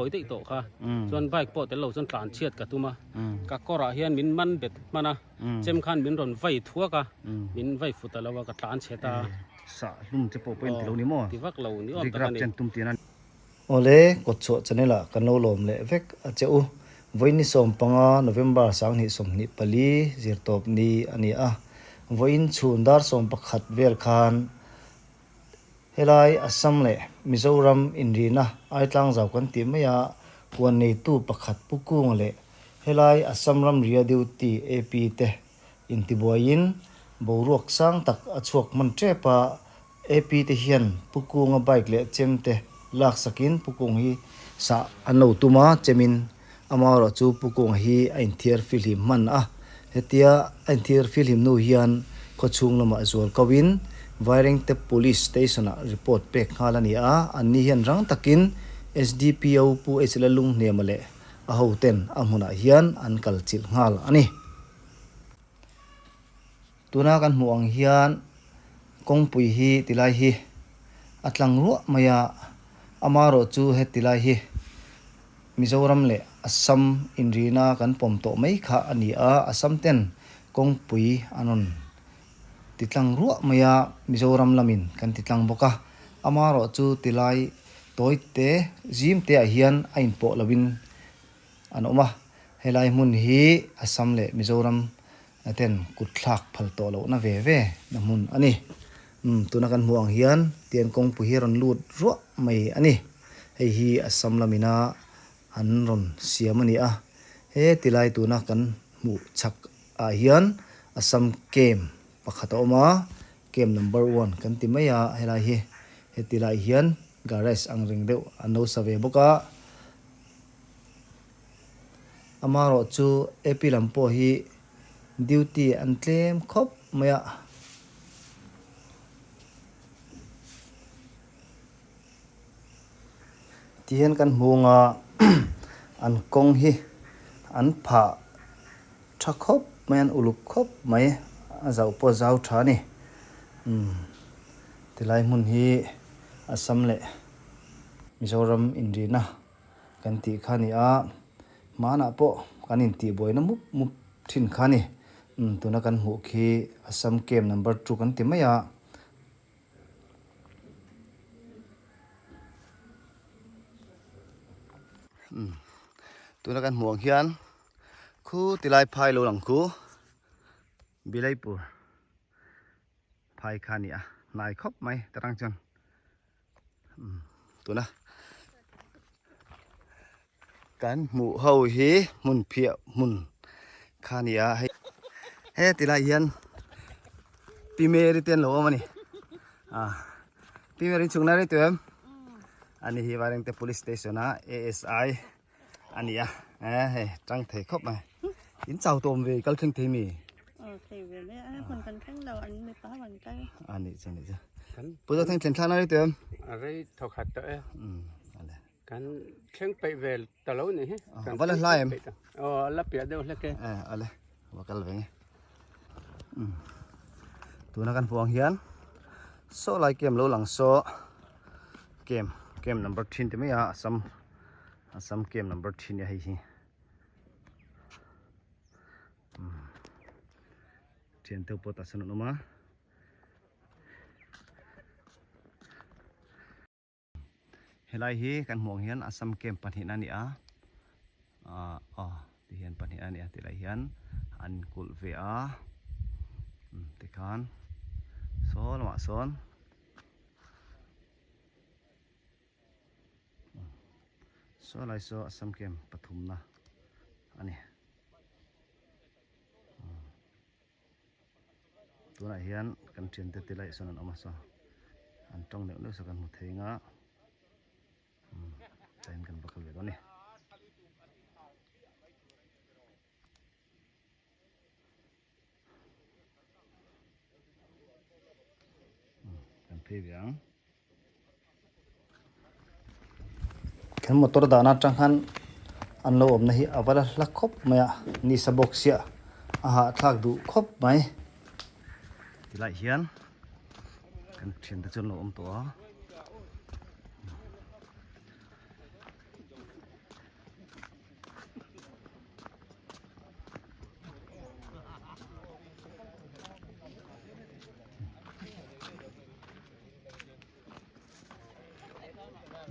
kawi daih tawh kha. Chuan bike pawh tel lo chuan tlan chhiat ka tum a. Ka kawrah hian min man bet hman a, chem khan min rawn vai thuak a, min vai fut a lo a, ka tlan chhe ta a. Sah hlum che pawh pawhin ti lo ni maw? Ti vak lo ni awm tak a ni. Awle, kawtchhuah channel ah kan lo lawm leh vek a che u. Vawiin ni 15 November 2024 zirtawp ni a ni a. Vawiin chhun dar 11 vel khan Helai Assam leh Mizoram inrihna Aitlang zau kan tih mai a, huan neitu pakhat Pu Kunga leh helai Assam ramria duty AP te intibuaiin boruak sang tak a chhuak hman tep a, AP te hian Pu Kunga bike leh chem te laksakin Pu Kung hi sah an lo tum a, chemin Amaherawhchu Pu Kunga hi a inthiar fihlim hman a, hetia a inthiar fihlim hnu hian khawchhung lamah zual koin Vairengte Police Station-ah report pek nghal a ni a, anni hian rang takin SDPO Pu H Lalunghniama leh a hoten a hmunah hian an kal chilh nghal a ni. Tuna kan hmuh ang hian kawngpui hi tilai hi a tlang ruah mai a, amaherawhchu hetilai hi Mizoram leh Assam inrina kan pawm tawh mai kha a ni a, Assam ten kawngpui an rawn ti tlang ruah mai a, Mizoram lamin kan ti tlang bawk a, amaherawhchu tilai tawi te zim te ah hian a inpawh loin an awm a, helai hmun hi Assam leh Mizoram ten kut thlak phal tawh lohna ve ve na hmun a ni. Umm tuna kan hmuh ang hian tian kawngpui hi a rawn lut ruah mai a ni. Hei hi Assam lamina an rawn siam a ni a, he tilai tuna kan hmuh chhak ah hian Assam camp pakhat a awm a, camp number one kan ti mai a helai hi heti lai hian garage ang reng deuh an lo sa ve bawk a. Amaherawh chu AP lam pawh hi duty an tlem khawp mai a. Tihian kan hmu anga an kawng hi an phah tha khawp mai a, an uluk khawp mai a zauh pawh a zau tha a ni. Umm tilai hmun hi Assam leh Mizoram inrihna kan tih kha a ni a, hmanah pawh kan intihbuaina mup mup thin kha a ni. Umm tuna kan hmuh khi Assam camp number two kan ti mai a. Umm tuna kan hmuh ang hian khu tilai phai lo lang khu Bilaipur phai kha a ni a hnai khawp mai tarang chuan. Tuna kan hmuh ho hi hmun phiah hmun kha a ni a hei he ti lai hian Pi Mary te an lo awm a ni a Pi Mary chhung na rei tawh em ani hi Vairengte police station a ASI a ni a e hei tang thei khawp mai in chau tawm ve kal thleng thei mi a nih chu nih chu pu zo thleng thlen thlan a rei tawh em a rei thaw khat tawh e kan thleng peih ve ta lo ni hi va la hlai em aw a la piah deuh hlek e e ale va kal ve nge tuna kan hmuh ang hian saw lai kem lo lang saw kem kem number thin te mai a Assam Assam camp number thin nia hei hi thian te pawh tah sawn an awm a helai hi kan hmuh ang hian Assam camp pahnihna a ni a ah aw ti hian pahnih a ni a tilai hian an kulh ve a tikhan saw lamah sawn. Saw lai saw Assam camp pathumna a ni. Tunah hian kan thiante te laih sawn an awm a saw an tawng neuh neuh saw kan hmu thei ang a tain kan va kal ve dawn a ni. Kan phei ve ang. Kan motor dahna atang khan an lo awmna hi a va la hla khawp mai a, nisa bawk siah a hahthlak duh khawp mai. Tilai hian kan thiante chu an lo awm tawh a.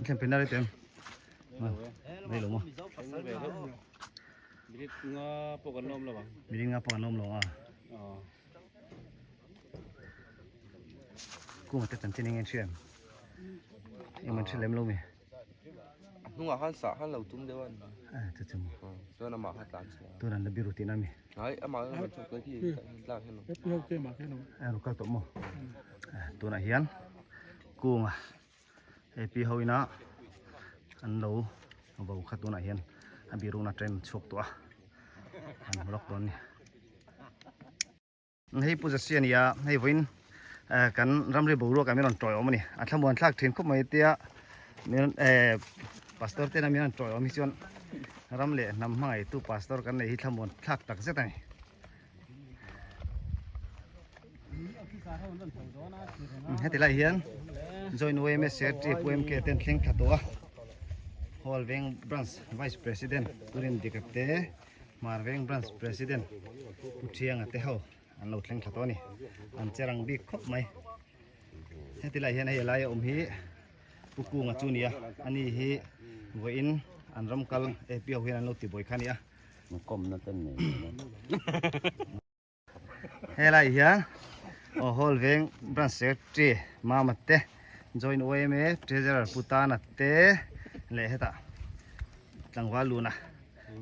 In thlen phei na rei tawh em? Rei lo maw? Minute nga pawh kan lawm lo ang. Minute nga pawh kan lawm lo a. Kunga te chanchin eng nge an hria em? Eng an hre lem lo mi? A hnungah khan sah khan lo tum deuh a ni. Eh, chu chu maw. Chuan amah kha tlan chhuah. Tun an la biru tihna mi? Hai, amah khan rawn chhuak ta khi tlan hian. Eh, rawn kal tawh maw? Eh, tunah hian kunga AP ho ina an lo vo kha tunah hian a biruna train chhuak tawh a. An hmu lawk dawn ni. Hei Pu Zasi a ni a, hei vawiin kan ramri boruak ah min rawn tawiawm a ni. A thlamuan thlak thin khawp mai tia min eh pastor tena min rawn tawiawm hi chuan ram leh hnam hmangaihtu pastor kan nei hi thlamuan thlak tak zet a ni. Heti lai hian Joint YMS Secretary Pu MK ten thleng thla tawh a, Hall Veng Branch Vice President Pu Rindika te Hmarveng Branch President Pu Thianga te ho an lo thleng thla tawh a ni. An che rang bik khawp mai. Heti lai hian hei a laia awm hi Pu Kunga chu a ni a, ani hi vawiin an ram kal AP ho hian an lo ti buai kha a ni a. Helai hian aw Hall Veng Branch Secretary Mama te Joint YMA Treasurer Pu Tana te leh hetah tlangval luna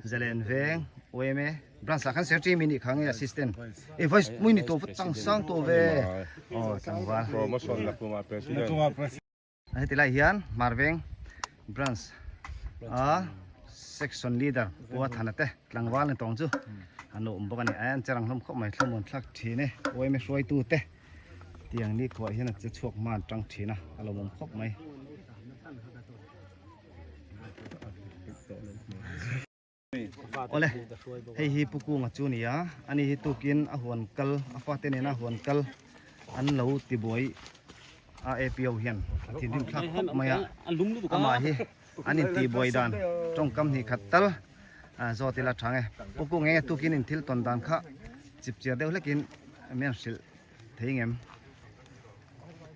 Zalen Veng YMA Branch ah khan Secretary mi nih kha nge Assistant e Vice mui ni tawh va chang sang tawh ve aw tlangval Heti lai hian Hmarveng Branch a Section Leader Pu Athana te tlangval ni tawng chu an lo awm bawk a ni. An che rang hlawm khawp mai thlamuan thlak thin e. Uaime hruaitu te tiang ni khuah hian a che chhuak hma an tang thin a, a lo awm khawp mai. Awle, hei hi Pu Kunga chu a ni a, ani hi tukin a huan kal, a fate nena huan kal an lo tibuai a APO hian a thinrim thlak khawp mai a, amah hi an intihbuai dan tawngkam hnih khat tal zawt ila tha nge. Pu Kung enge tukin in thil tawn dan kha chipchiar deuh hlekin min hrilh thei ngem.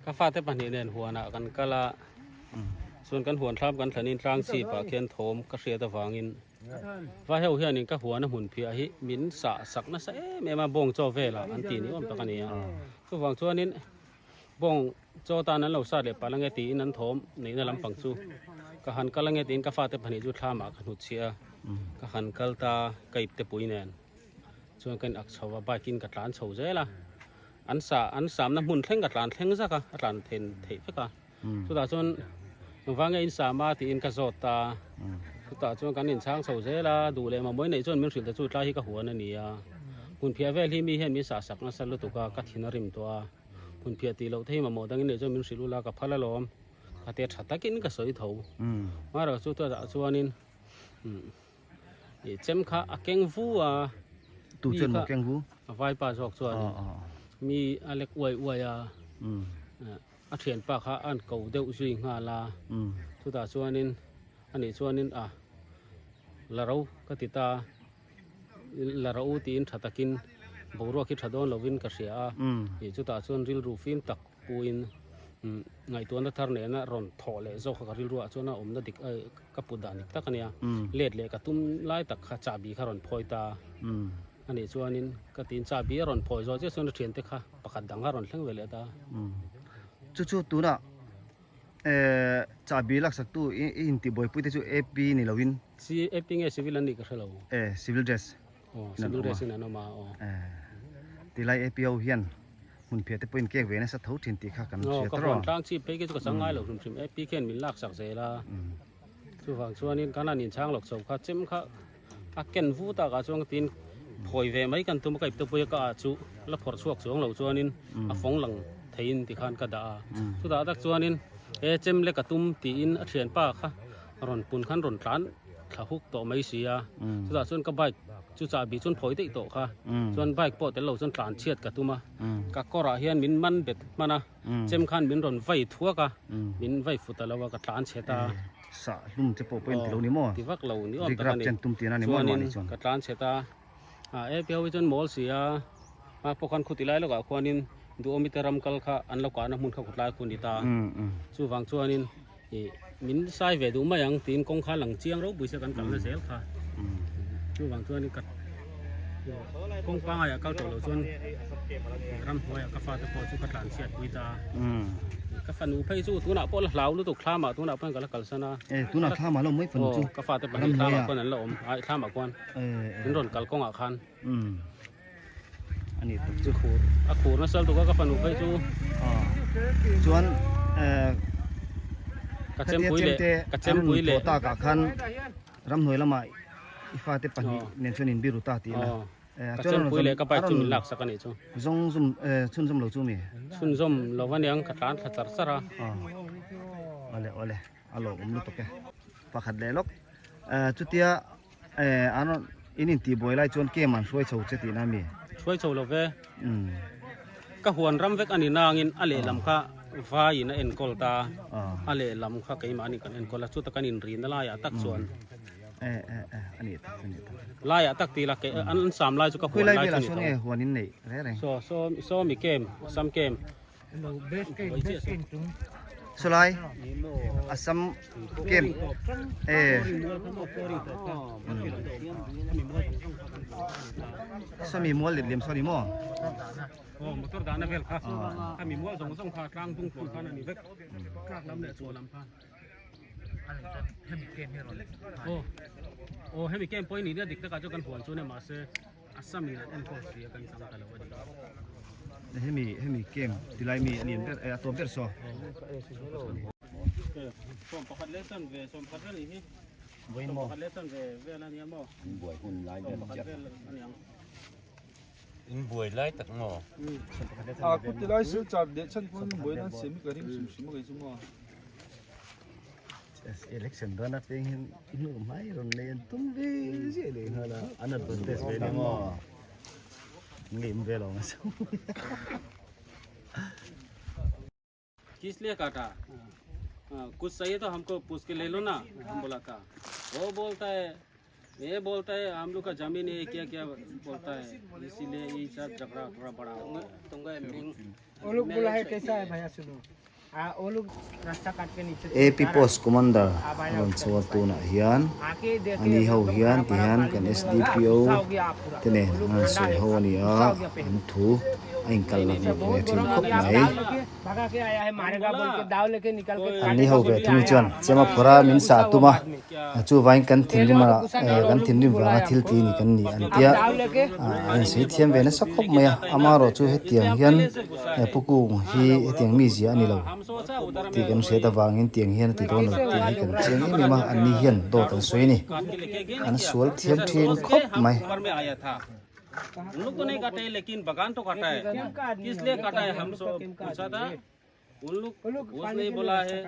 Ka fate pahnih nen huanah kan kal a, chuan kan huan thlam kan thlanin tlang chhip ah khian thawm ka hriat avangin Vaheu hianin ka huan a hmun phiah hi min sah sak nasa em em a, bawng chaw velah an tih ni awm tak a ni a. Chuvang chuanin bawng chaw tan an lo sat leh palh ange tiin an thawm neihna lampang chu ka han kal ange tiin ka fate pahnih chu thlamah ka hnutchhiah a, ka han kal ta ka ipte pui nen. Chuan ka in ak chho a, bike in ka tlan chho zel a, an sa an samna hmun thleng ka tlan thleng zak a, a tlan then theih vek a. Chutah chuan engvang nge in sam a tiin ka zawt ta, chutah chuan kan inchhang chho zel a, duh leh mamawh neih chuan min hrilh ta chu tlai hi ka huan a ni a, hmunphiah vel hi mi hian min sah sak nasa lutuk a, ka thin a rim tawh a, hmunphiah tih loh te hi mamawh dangin neih chuan min hrilh ula ka phal alawm, ka te tha takin ka sawi tho. Amaherawhchu chu chutah chuanin. Ih chem kha a keng vu a. Tu chuan maw keng vu? A vaipa zawk chuan mi a lek uai uai a. A thianpa kha a an ko deuh zui nghal a. Chutah chuanin anih chuanin a la ro ka ti ta. La ro tiin tha takin boruak hi tha dawn lovin ka hria a. Ih chutah chuan rilru fim tak puin ngaihtuahna thar nena rawn thawh leh zawk kha ka rilruah chuan a awmna dik ka put dan dik tak a nia. Let leh ka tum lai tak kha chahbi kha rawn phawi ta a nih chuanin ka tiin chahbi a rawn phawi zawh chiah chuan a thiante kha pakhat dang kha a rawn thleng ve leh ta. Chu chu tunah chahbi laksaktu i intibuaipui te chu AP ni loin. Si AP nge civil an nih ka hre lo. Civil dress. Aw civil dress in an awm a aw. Tilai AP ho hian hmun phiah te pawhin kek ve nasa tho thin tih kha kan hria tawh. Ka huan tlang chi phei khi chu ka chang ngai lo hrim hrim AP khian min lak sak zel a. Chuvang chuanin kan han inchhang lawk chho kha chem kha a ken vu tak ah chuan tin phawi ve mai kan tum a ka ipte pui a ka ah chu la phawrh chhuak chuang lo chuanin a fawng lang theiin tikhan ka dah a. Chutah tak chuanin he chem le ka tum tiin a thianpa kha rawn pun khan rawn tlan thla huk tawh mai si a chutah chuan ka bike chu chahbi chuan phawi daih tawh kha chuan bike pawh tel lo chuan tlan chhiat ka tum a ka kawrah hian min man bet hman a chem khan min rawn vai thuak a min vai fut a lo a ka tlan chhe ta sah hlum te pawh pawhin ti lo ni maw ti vak lo ni awm tak a ni chuanin ka tlan chhe ta a e pi ho hi chuan mawl si a a pawh khan khuti lai lawkah khuanin duhawmi te ram kal kha an lo kahna hmun kha khutlai khu a ni ta chuvang chuanin. Ih min sai ve duh mai ang tiin kawng kha lang chiang ropui se kan kalna zel kha. Chuvang chuanin ka kawng pangaiah kal tawh loh chuan ramhnuaiah ka fate pawh chu ka tlan chhiat pui ta a. Ka fanu phei chu tunah pawh la hlau lutuk thlamah tunah pawhin ka la kalsan a. Eh tunah thlamah la awm mai fanu chu. Aw ka fate pahnih thlamah khuan an la awm ai thlamah khuan min rawn kal kawngah khan. Ani tak chu. Khur a khur nasa lutuk a ka fanu phei chu. Chuan ka chempui leh ka chempui leh takah khan ramhnuai lamah i fate pahnih nen chuan in biru ta tih a ka chempui leh ka bike chu min laksak a nih chu. Zawng zum chhunzawm lo chu mi? Chhunzawm lo aniang ka tlan thla char char a. Awle awle a lawmawm lutuk e. Pakhat leh lawk chutia Eh, an rawn in in tih buai lai chuan kem an hruai chho che tihna a mi? Hruai chho lo ve. Ka huan ram vek a ni nangin a lehlam kha vaiin a enkawl ta a, a lehlam kha keimahni kan enkawl a, chuta kan inrina laiah tak chuan. Eh, eh, eh, a nih tak, a nih tak. Laiah tak tih la, ke an sam lai chu ka huan lai chu ni tho. Khawi lai velah sawn nge huan in neih reng reng? Saw, saw, saw mi kem, sam kem. Sawlai Assam camp e sawmi mual let liam saw ni maw motor dahna vel kha khami mual zawng zawng kha tlang dung tluan khan a ni vek tlak lam leh chhuah lam khan aw aw hemi camp pawh hi nih nia dik takah chuan kan huan chu nia mahse Assam in an enkawl si a kan chang ta lo a ni. Hemi hemi game tilai mi a lian ber eh a tawp ber saw. Sawm pakhat leh chan ve 11 vel nih hi. 11 leh chan ve vel a nia maw. In buai hun lai vel 11 vel a ni ang. In buai lai tak maw? A ku tilai sil char leh chan pawn buai nan siam hi ka ring hrim hrim a kei chu maw. Election dawn atang hian hnu hmai rawn nei an tum ve ziah leh nghal a, an advantage ve ni maw? Ngei ve lo ang chu. किस लिए काटा हाँ, कुछ सही है तो हमको पूछ के ले लो ना हम बोला था वो बोलता है ये बोलता है हम लोग का जमीन है क्या क्या बोलता है इसीलिए ये सब झगड़ा थोड़ा बड़ा वो लोग बोला है कैसा है भैया सुनो आ वो लोग रास्ता काट के नीचे AP Post Commander a rawn chho a tunah hian आके देखे ani ho hian tihian kan SDPO te nen an rawn sawi ho a ni a an thu a inkal lo hmuh ve thin khawp mai. भगा के आया है मारेगा बोल के दाव लेके निकल के An ni ho ve thung chuan chema phura min sa tum a chuvangin kan thinrim a kan thinrim vanga thil ti ni kan ni an tia a insawi thiam ve nasa khawp mai a amaherawh chu hetiang hian pu kung hi hetiang mi zia a ni lo tih kan hriat avangin tiang hian a ti dawn lo tih hi kan chiang em em a an ni hian dawt an sawi a ni an sual thiam thin khawp mai. उन लोग तो नहीं काटे है, लेकिन बगान तो काटा है किस लिए काटा है हम सो पूछा था उन लोग उसने बोला है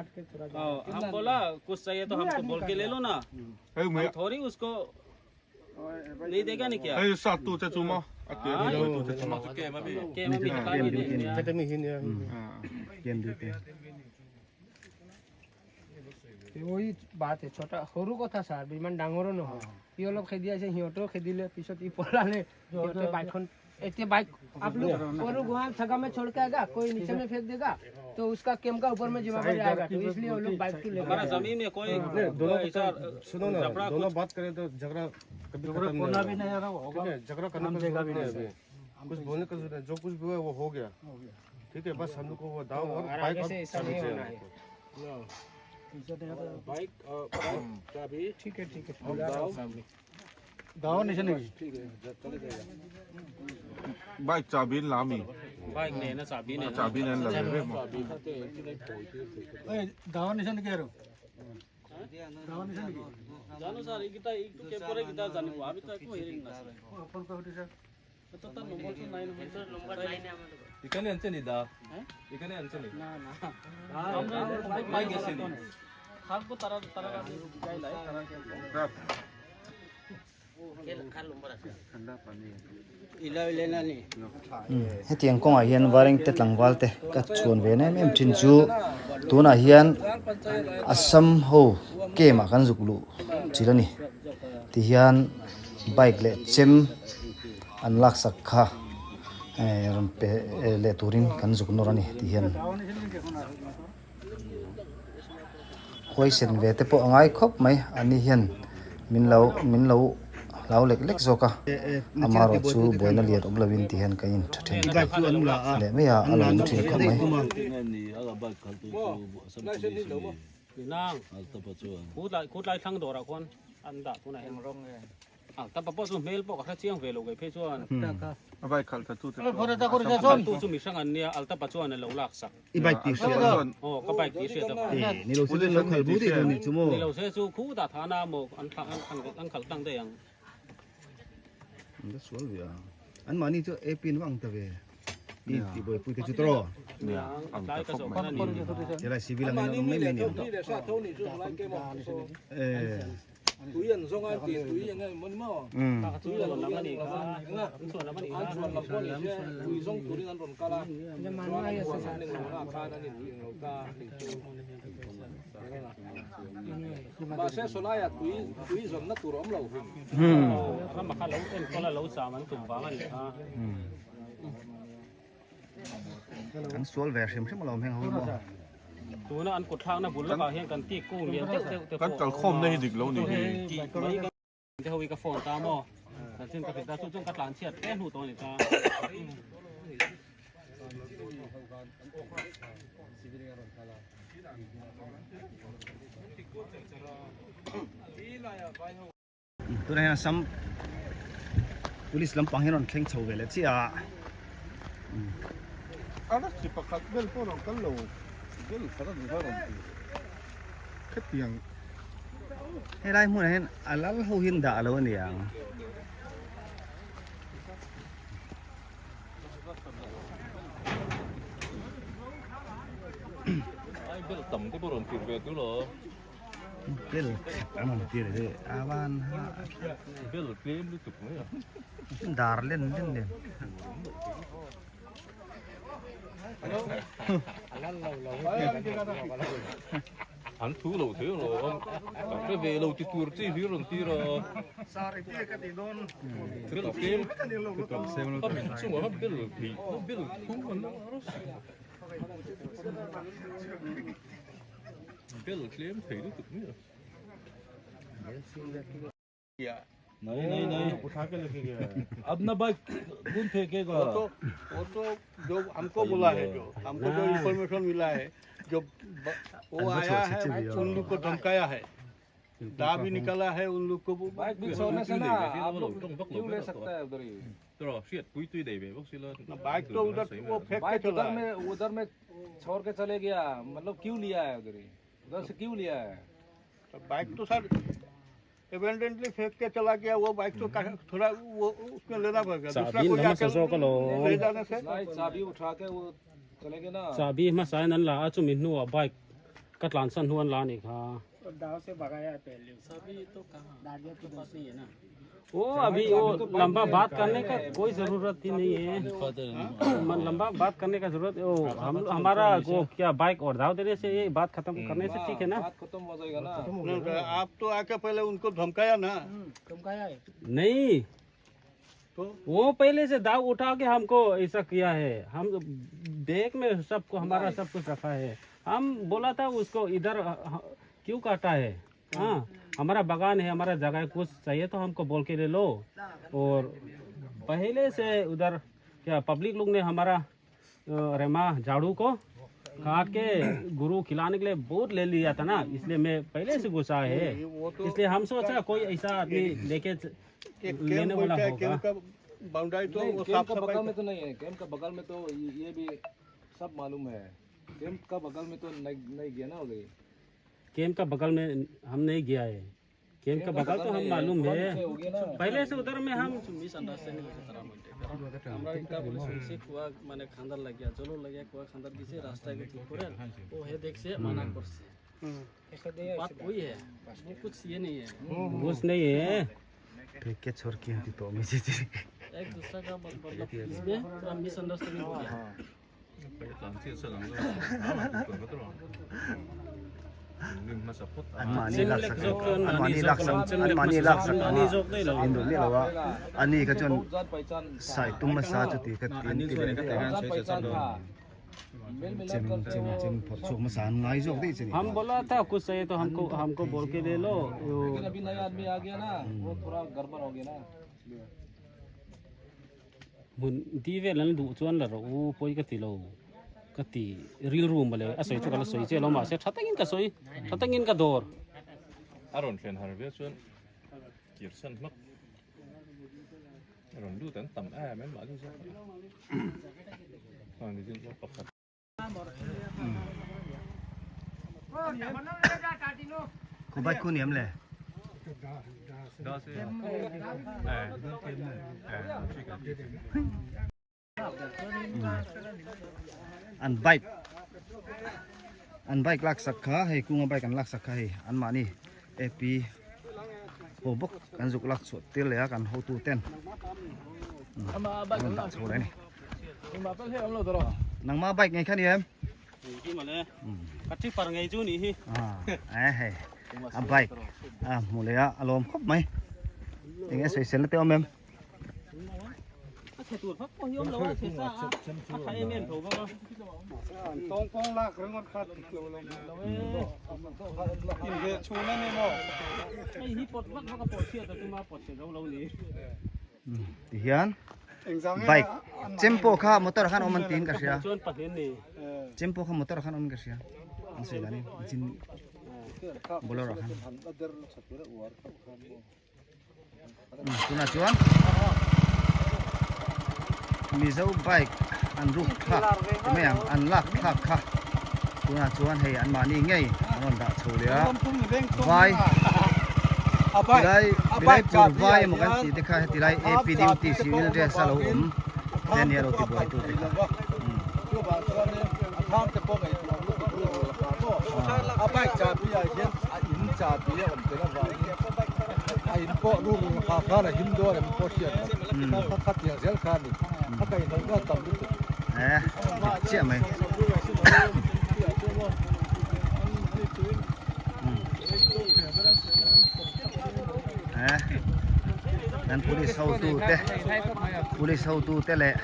हाँ, हम बोला कुछ चाहिए तो हमको बोल के ले लो ना हम थोड़ी उसको नहीं देगा नहीं क्या के में भी हटा नहीं देंगे Game duty. वही बात है छोटा সৰু কথা ছাৰ ইমান ডাঙৰো নহয় সি অলপ খেদি আছে সিহঁতেও খেদিলে পিছত ই পলালে সিহঁতে বাইকখন এতিয়া বাইक आप लोग और वहाँ जगह में छोड़ के आएगा कोई नीचे में फेंक देगा तो उसका केम का ऊपर में जिम्मेदारी आएगा तो इसलिए वो लोग बाइक को लेकर हमारा जमीन में कोई कोई ऐसा सुनो ना झगड़ा दोनों बात करें तो झगड़ा कभी खत्म नहीं होगा ठीक है झगड़ा करने का जरूरत नहीं है अभी कुछ बोलने का जरूरत नहीं जो कुछ भी हुआ वो हो गया ठीक है बस हम लोग को वो दाव और और बाइक आगे और से ऐसा चाबी नहीं चाहिए होना है बाइक चाबी ठीक है ठीक है बुला रहा हूँ सामने। Bike चाबी लामी बाइक ने ना चाबी ने चाबी नहीं लगे रे मो জানো স্যার এইকেইটা এইটো কেবৰে কেইটা জানিব আমি তো একো হেৰি নাছিল তো তাৰ নম্বৰটো নাই নহয় নম্বৰ নাই এখানে আনছে নি দা এখানে আনছে নি না না আমরা বাইক গেছে নি থাকবো তারা তারা যাই লাই তারা Hetiang kawngah hian Vareng te tlangval te ka chhuan ve em em thin chu tunah hian Assam ho camp ah kan zuk luh chil a ni tihian bike leh chem an laksak kha eh rawn pe leh turin kan zuk nawr a ni tihian. Huaisen ve te pawh a ngai khawp mai. Ani hian min lo min lo hlau lek lek zawk a. Amaherawh chu buaina lian awm lovin ti hian ka in tha then leh mai a, a lo awm thin khawp mai. I bike tih hriat a. Aw ka bike tih hriat a. E ni lo se chu lo khal bu tih tur nih chu maw. Ni lo se chu khu dah tha na maw an thla an an khal tlang daih ang. An la sual ve a. An mahni chu AP an va ang ta ve. I tih buaipui te chu tawh. Nia ang ta khawp mai. Helai civil ang in an awm mai mai ni ang. E. Tui an zawng a ti tui eng nge maw ni maw? Tui an lam ani kha an chhuan lam pawh ni se tui zawng turin an rawn kal a chuan an huan an englo na khan an in englo ta ni chu mahse sawlaiah tui tui zawnna tur a awm lo hrim. Rama kha lo enkawl a lo cham an tum vang a ni kha. An sual ve hrim hrim alawm heng ho hi maw. Tuna an kut thlakna bul lakah hian kan tih kung lian deuh deuh te pawh Kan kalkhawmna hi dik lo ni hi. Tih mai kan te ho hi ka phone ta maw. Kan chin ka hrilh ta chu chuan ka tlan chhiat hle hnu tawh a ni ta. Tunah hian Assam Police lampang hi a rawn thleng chho ve leh chiah a. A chi pakhat vel pawh rawn kal lo vel khat a ni kha rawn ti khetiang. Helai hmunah hian a lal ho hi an dah lo a ni ang. Ai bel tam te pawh rawn tir ve tur aw. Bel khat an rawn tir hi a van ha Bel tlem lutuk mai a. Dar len len nen. An thu lo thei lo an ka hre ve lo ti tur chi hi rawn tir a. Bel tlem a min chungah khan bel hnih bel thum an lo Bel tlem thei lutuk mai a. नहीं नहीं नहीं उठा के लेके गया अब ना बाइक कौन फेंकेगा वो तो वो तो जो हमको बोला है जो हमको जो इन्फॉर्मेशन मिला है जो वो आया है उन लोग को धमकाया है दा भी निकाला है उन लोग को बाइक भी छोड़ने से ना आप लोग क्यों ले सकता है उधर ही बाइक तो उधर वो फेंक के बाइक चला उधर है में उधर में छोड़ के चले गया मतलब क्यों लिया है उधर ही उधर से क्यों लिया है तो बाइक तो सर एबेंडेंटली फेंक के चला गया वो बाइक तो थोड़ा वो उसमें लेना पड़ेगा दूसरा Chabi कोई lama आके sa zawk alawm. ले जाने से नहीं चाबी उठा के वो चले गए ना Chabi hmasa in an la a chumi hnuah bike ka tlansan hnu an la a nih kha. वो अभी वो लंबा बात करने का कोई जरूरत ही नहीं है मन लंबा बात करने का जरूरत वो हम हमारा वो क्या बाइक और दाव देने से ये बात खत्म करने से ठीक है ना बात खत्म हो जाएगा ना नहीं, तो आप तो आके पहले उनको धमकाया ना नहीं तो वो पहले से दाव उठा के हमको ऐसा किया है हम बैग में सबको हमारा सब कुछ रखा है हम बोला था उसको इधर क्यों काटा है हाँ हमारा बगान है हमारा जगह है कुछ चाहिए तो हमको बोल के ले लो और पहले से उधर क्या पब्लिक लोग ने हमारा रेमा झाड़ू को काट के गुरु खिलाने के लिए बहुत ले लिया था ना इसलिए मैं पहले से गुस्सा है इसलिए हम सोचा कोई ऐसा आदमी लेके एक लेने कैंप वाला बोलता है होगा कैंप का बाउंड्री तो नहीं, वो कैंप साफ का बगल सफाई में तो नहीं है कैंप का बगल में तो ये भी सब मालूम है कैंप का बगल में तो नहीं नहीं गया ना उधर कैंप का बगल में हम नहीं गया है कैंप का बगल तो हम मालूम है हो गया ना पहले से उधर में हम আমরা একটা বলে শুনছি কুয়া মানে খান্দার লাগিয়া জলও লাগিয়া কুয়া খান্দার দিছে রাস্তায় ঠিক করে ও হে দেখছে মানা করছে बात वही है वो कुछ ये नहीं है घुस नहीं है Ke chhor ki ti to mi chi chi. एक दूसरा का मतलब इसमें थोड़ा मिसअंडरस्टैंडिंग हो गया An mahni lak sak an mahni lak sak an mahni lak sak in duh miah lo a ani kha chuan जान पहचान sai tum hmasa chu ti ka ti an ti leh daih a. जान पहचान था Chem chem chem phawrh chhuak hmasa an ngai zawk daih che ni. Hum bola tha kuch chahiye to humko humko bol ke le lo. Hmun di vel an duh chuan la rawh u pawi ka ti lo ka ti rilru mawle a sawi chu ka la sawi che lo mahse tha takin ka sawi tha takin ka dawr. A rawn thlen har viau chuan kir san hmak a rawn lut an tam em em mahni zawk a ni chu pakhat. Khu bike khu niam le. An bike an bike lak sak kha hei kunga bike an lak sak kha hei an mahni AP ho bawk kan zuk lak chhuah tir leh a kan hotu ten an rawn dah chho leh a ni. Nangma bike ngei kha ni em? Ka tripper ngei chu nih hi. Ah, hei. A bike a hmu leh a, a lawm khawp mai. Eng nge sawisel na te awm em? A chhe tur vak pawh hi awm lo a, chhe sa a, a tha em em tho bawk a. Tawng pawng lak ringawt kha tik lo lo lo e. Inve chhun a ni maw? Hei hi pawt vak vak a pawh chhiat a tuma pawt chhe zo lo ni. Ti hian bike chem pawh kha motor ah khan awm an tiin ka hria chem pawh kha motor ah khan awm in ka hria an sawi dan in chin bolero ah khan tunah chuan mizo bike an ruk thlak ti mai ang an lak thlak kha tunah chuan hei an mahni ngei an rawn dah chho leh a vai tilai tilai pur vai emaw kan tih te kha heti lai AP duty civil dress a lo awm te ania lo ti buai tu te kha eh dik chiah mai. Eh kan police hotu te police hotu te leh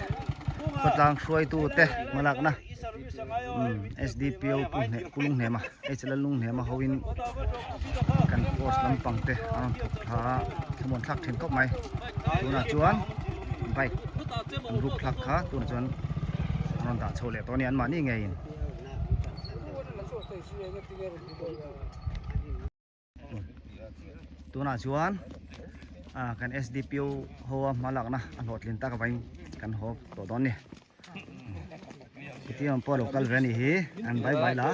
khawtlang hruaitu te hmalakna SDPO pu hne kulung hnema HLL lung hnema hoin kan force lampang te a rawn thawk thla a thlamuan thlak thin khawp mai tunah chuan bike an ruk thlak kha tunah chuan an rawn dah chho leh tawh a ni anmahni ngeiin. Tunah chuan ah kan SDPO ho a hma lakna a hlawhtlin tak avangin kan haw tawh dawn a ni. Hetiang pawh a lo kal ve a nih hi an bye bye la.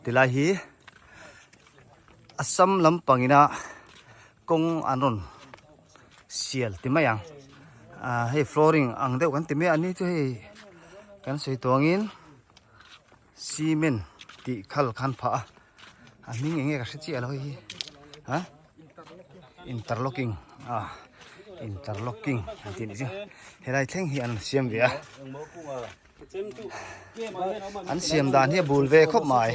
Tilai hi Assam lampangina kawng an rawn sial ti mai ang ah hei flooring ang deuh kan ti mai a ni chu hei kan sawi tuangin cement tih khal khan phah a a hming eng nge ka hre chiah lo hei hi ha interlocking ah interlocking an tih nih chu helai thleng hi an siam ve a. An siam dan hi a bul ve khawp mai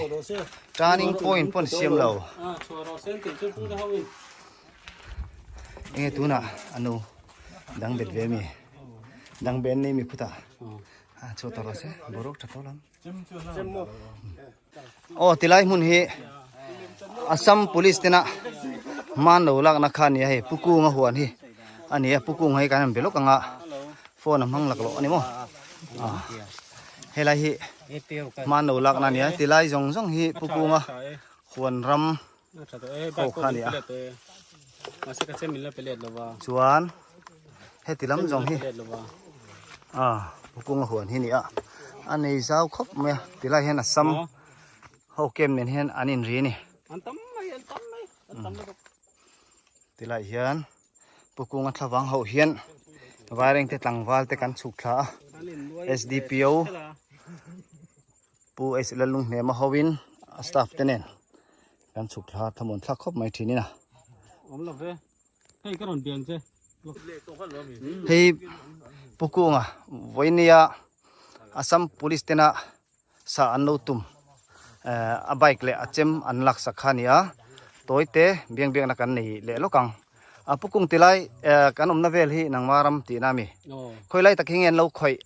turning point pawh an siam lo enge tunah a nu dang bet ve mi dang ben nei mi khutah a chhuah tawh rawh se boruak tha tawh lam aw tilai hmun hi Assam police tena man lo lakna kha a ni a hei pu kunga huan hi a ni a pu kunga hi kan han be lawk ang a phone a hmang lak loh a ni maw ah helai hi man lo lakna a ni a tilai zawng zawng hi pu kunga huan ram ho kha a ni a chuan heti lam zawng hi ah pu kunga huan hi a ni a a nei zau khawp mai a tilai hian Assam Ho kem nen hian an inri a ni. Tilai hian Pu Kunga thlavang ho hian Vairengte tlangval te kan chhuk thla a. SDPO Pu H Lalunghnema hoin a staff te nen kan chhuk thla thlamuan thlak khawp mai thin in a. Hei Pu Kunga vawinia Assam Police tena sa an lo tum eh a bike leh a chem an lak sak kha a ni a tawi te biang biakna kan nei leh lawk ang. A pu kung tilai kan awmna vel hi nangma ram tihna a mi? Khawi lai tak hi nge an lo khawih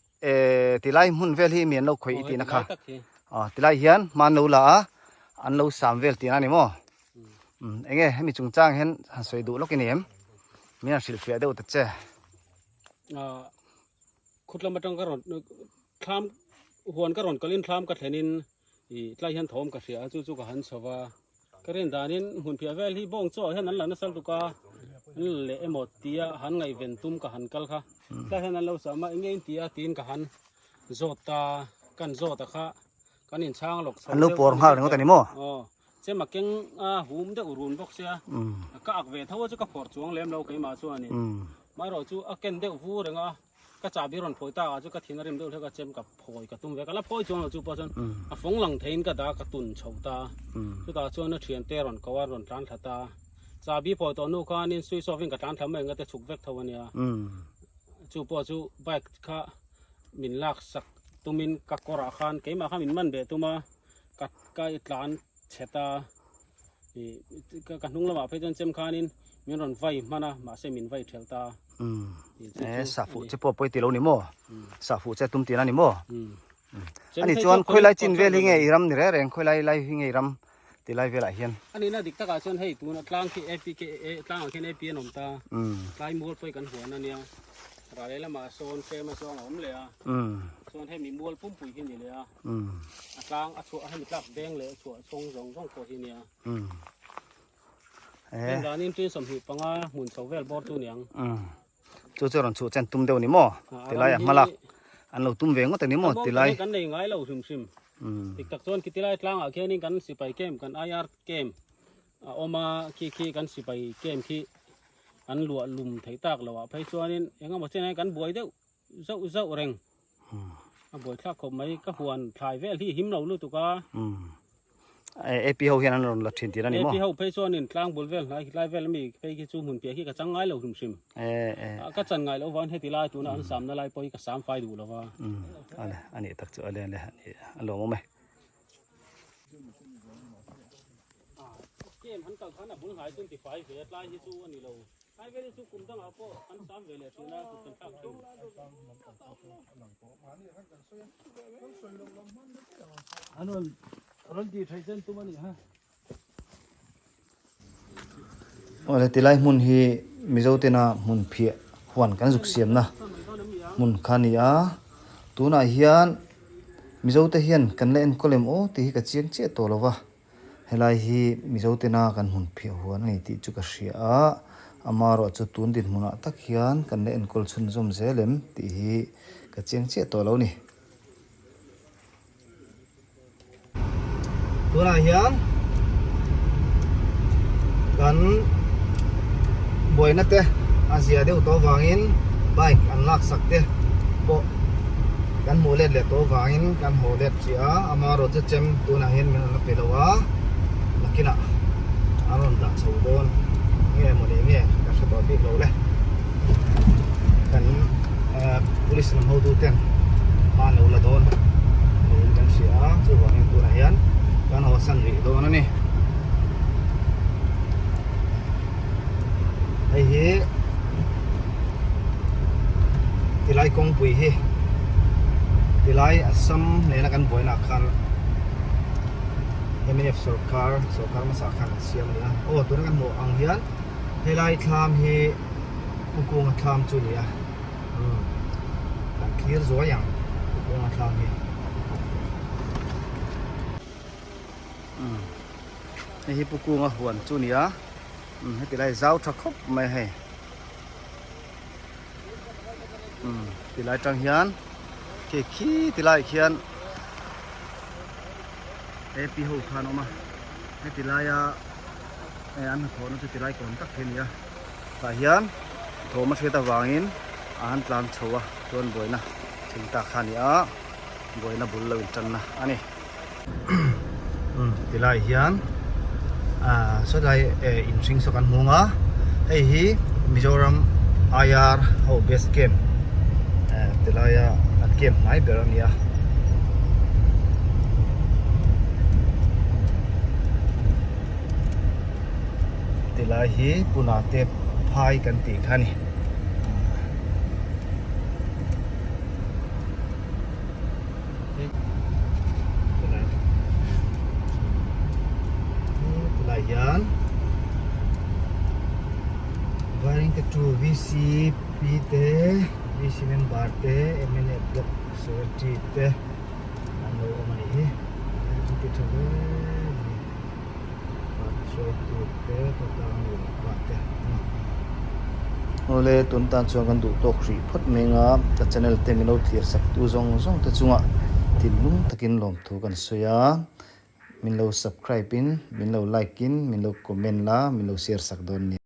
tilai hmun vel hi mi an lo khawih i tihna kha? Tilai hian hma an lo la a, an lo sam vel tihna a ni maw? Eng nge hemi chungchang hian han sawi duh lawk i ni em? Min han hrilhfiah deuh ta che. Khutlam atang ka rawn thlam huan ka rawn kalin thlam ka thlenin ih tlai hian thawm ka hria a chu chu ka han chho va ka rin danin hmun phiah vel hi bawng chaw ah hian an la nasa lutuk a an la leh emaw tia han ngaihven tum ka han kal kha tlai hian an lo sam a enge in tia tiin ka han zawt ta kan zawt a kha kan inchhang lawk chho an lo pawr nghal ringawt a ni maw aw chem a keng a hum deuh run bawk sia ka ak ve tho a chu ka phawrh chuang lem lo keimah chuanin maherawh chu a ken deuh vu reng a Ka chahbi rawn phawi tak ah chu ka thin a rim deuh hlek a chem ka phawi ka tum ve ka la phawi chuang lo chu pawh chuan a fawng lang theiin ka dah ka tun chho ta chutah chuan a thian te rawn ko a rawn tlan thla ta chahbi phawi tawh hnu khanin switch off in ka tlan thla mai ang te chhuk vek tho a nia chu pawh chu bike kha min lak sak tumin ka kawr ah khan keimah kha min man beh tum a ka ka tlan chhe ta ih ka hnung lamah phei chuan chem khanin min rawn vai hman a mahse min vai thelh ta e sahfuh che pawh pawi ti lo ni maw sahfuh che tum tihna ni maw ani chuan khawi lai chin vel hi nge i ram ni reng reng khawi lai lai hi nge i ram ti lai velah hian ani na dik takah chuan hei tuna tlang khi APK tlangah khian AP an awm ta tlai mual pawh hi kan huan ania ral lehlamah sawn tlem a chuang a awm leh a chuan hemi mual pumpui hi ni leh a A tlang a chhuah hemi tlak beng leh a chhuah chhawng zawng zawng pawh hi nia. Heng danin tin 25 hmun chho vel bawr chu niang. Chu chu rawn chhuh chen tum deuh ni maw? Tilai a hmalak an lo tum ve ngawt a ni maw tilai. Kan nei ngai lo hrim hrim. Dik tak chuan khi tilai tlangah khianin kan sipai camp kan IR camp a awm a khi khi kan sipai camp khi an luah lum theih tak loh ah phei chuanin engemaw chen ah kan buai deuh zauh zauh reng a buai thlak khawp mai ka huan thlai vel hi him lo lutuk a AP ho hian an rawn la thin tir a ni maw AP ho phei chuan in tlang bul vel hnai tlai vel ami phei khi chu hmun piah khi ka chang ngai lo hrim hrim ka chan ngai loh vang heti lai tuna an samna lai pawh hi ka sam fai duh lova ale ani tak chu ale ale a lawm awm e kem han kal khan a bul hnai chuan ti fai ve a tlai hi chu ani lo Tlai vel hi chu kum dangah pawh kan sam ve leh thin a, kut kan thlak thin. Awle tilai hmun hi Mizo tena hmun phiah huan kan zuk siamna hmun kha a ni a, tunah hian Mizo te hian kan la enkawl em aw tih hi ka chiang chiah tawh lo va. Helai hi Mizo tena kan hmun phiah huan a ni tih chu ka hria a, amaherawh chu tun dinhmunah tak hian kan la enkawl chhunzawm zel em tih hi ka chiang chiah tawh lo a ni. Tunah hian kan buaina te a zia deuh tawh avangin bike an laksak te pawh kan hmuh let leh tawh avangin kan haw let chiah a amaherawh chu chem tunah hian min rawn la pe lo a nakinah an rawn dah chho dawn nge maw ni nge ka hre tawh bik lo le kan eh police lam hotu ten hma an lo la dawn niin kan hria a chuvangin tunah hian kan haw san rih dawn a ni. Hei hi tilai kawngpui hi tilai Assam nena kan buaina khan mnf sorkar sorkar hmasa khan an siam a ni a aw tuna kan hmuh ang hian helai thlam hi Pu Kunga thlam chu a ni a umm kan thlir zuai ang Pu Kunga thlam hi umm. Hei hi Pu Kunga huan chu a ni a umm heti lai zau tha khawp mai a hei umm ti lai tang hian khi khi ti lai khian ap ho khan a awm a heti laia eh an hnathawh na chu ti lai kawn tak hi a ni a tah hian thawm a hriat avangin a han tlan chho a chuan buaina thleng tak kha a ni a buaina bul lo intanna a ni. Umm tilai hian ah sawtlai eh inhring saw kan hmung a hei hi Mizoram IR ho base camp eh tilaia an camp hnai ber a ni a. Tilai hi Puna te Champhai kan tih kha a ni. Tilai hian Vairengte 2 VCP te VC member te mla block secretary te an lo awm a nih hi an ti tha hle mai party hruaitu te khawtlang nu leh pa te an ni. Awle tun tan chuan kan duh tawk hrih phawt mai anga ka channel te min lo thlir sak tu zawng zawng te chungah thinlung takin lawmthu kan sawi a, min lo subscribe in min lo like in min lo comment la min lo share sak dawn nia.